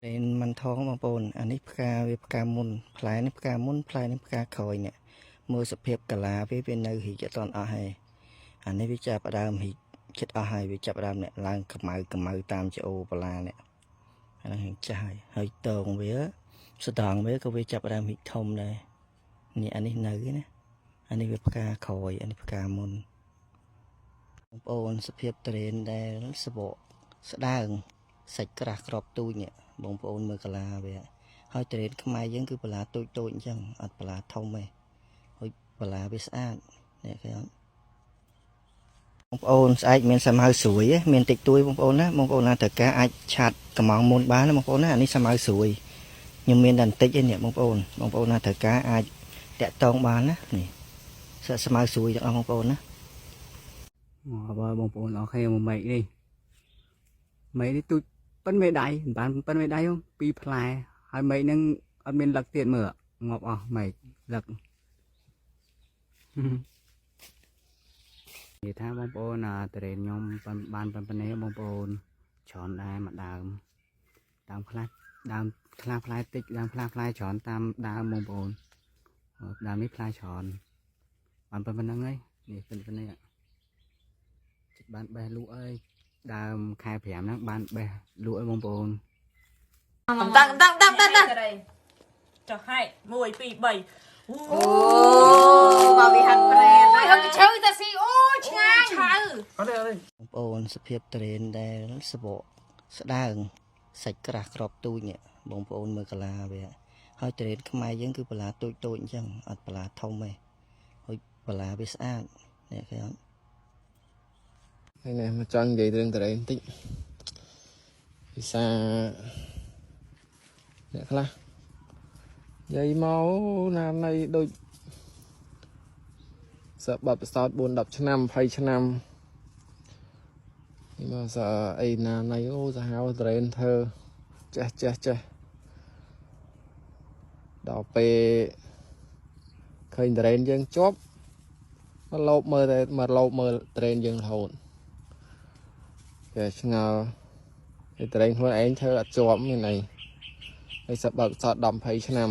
លេនមិនថងបងប្អូនអានេះផ្កាវាផ្កាមុនផ្លែនេះផ្កាមុនផ្លែនេះផ្កាក្រោយនេះមើលសភាពកាឡាវាវានៅរីកអត់ទាន់អស់ហើយអានេះវាចាប់ផ្ដើមរីកចិត្តអស់ហើយវាចាប់ផ្ដើមអ្នកឡើងកម្ៅកម្ៅតាមច្អូបឡានេះអាហ្នឹងរៀងចាស់ហើយហើយតងវាស្ដងវាក៏វាចាប់ផ្ដើមរីកធំដែរនេះអានេះនៅណាអានេះវាផ្កាក្រោយអានេះផ្កាមុនបងប្អូនសភាពត្រេនដែលសបកស្ដើងសាច់ក្រាស់ក្របទូចនេះបងប្អូនមើលកាឡាវាហើយត្រេនខ្មែរយើងគឺបន្លាតូចតូចអញ្ចឹងអត់បន្លាធំទេហើយបន្លាវាស្អាតនេះគេអត់បងប្អូនស្អែកមានសាម៉ៅស្រួយមានតិចតួយបងប្អូនណាបងប្អូនណាត្រូវការអាចឆាតកំងមុនបានណាបងប្អូនណាអានេះសាម៉ៅស្រួយខ្ញុំមានតែបន្តិចឯនេះបងប្អូនបងប្អូនណាត្រូវការអាចតាក់តងបានណានេះសាម៉ៅស្រួយទាំងអស់បងប្អូនណា អូបើបងប្អូនអរគ្នាមកមេឃនេះមេឃនេះទូចប៉ិនមេដៃមិនបានប៉ិនមេដៃពីរផ្លែហើយមេឃហ្នឹងអត់មានលឹកទៀតមើលងាប់អស់មេឃលឹក និយាយថាបងប្អូនអាតរេនខ្ញុំបានប៉ុណ្ណេះបងប្អូនច្រើនដែរមួយដើមដើមខ្លះដើមខ្លះផ្លែតិចដើមខ្លះផ្លែច្រើនតាមដើមបងប្អូនដើមនេះផ្លែច្រើនបានប៉ុណ្្នឹងហើយនេះប៉ុណ្ណេះចិត្តបានបេះលក់អើយដើមខែ5ហ្នឹងបានបេះលក់អើយបងប្អូន តាំងតាំងតាំងតាំងតាំង ចុះហែក1 2 3អូ អូមកវាហាត់ប្រែន អូយហឹងឈើតាស៊ីអូឆ្ងាញ់ ឆៅ បងប្អូនសភាពត្រេនដែលសបកស្ដើងសាច់ក្រាស់ក្របទូចនេះបងប្អូនមើលកាឡាវាហើយត្រេនខ្មែរយើងគឺបន្លាតូចតូចអញ្ចឹងអត់បន្លាធំទេហើយបន្លាវាស្អាតនេះគេអត់ ហើយនេះមកចង់និយាយរឿងតរេបន្តិចភាសាអ្នកខ្លះនិយាយមកណាណៃដូចសិស្សបាត់បសោត4 10ឆ្នាំ20ឆ្នាំនេះមកសអីណាណៃអូសាហាវតរេនធ្វើចេះចេះចេះដល់ពេលឃើញតរេនយើងជាប់មកលោបមើលតែមកលោបមើលតរេនយើងរហូត គេឆ្ងល់គេត្រែងខ្លួនឯងធ្វើអត់ជាប់មានអីហើយសបើកសត10 20ឆ្នាំ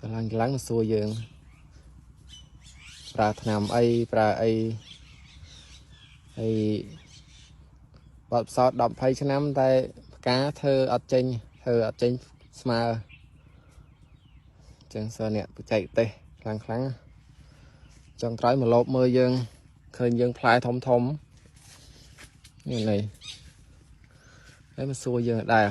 កម្លាំងកម្លាំងមកសួរយើងប្រើថ្នាំអីប្រើអីហើយបើកសត10 20ឆ្នាំតែផ្កាធ្វើអត់ចេញធ្វើអត់ចេញស្មើអញ្ចឹងសើអ្នកបច្ចេកទេសខ្លាំងខ្លាំងចុងក្រោយមកលោបមើលយើងឃើញយើងផ្លែធំធំ នេះនេះហើយមកសួរយើងដែរ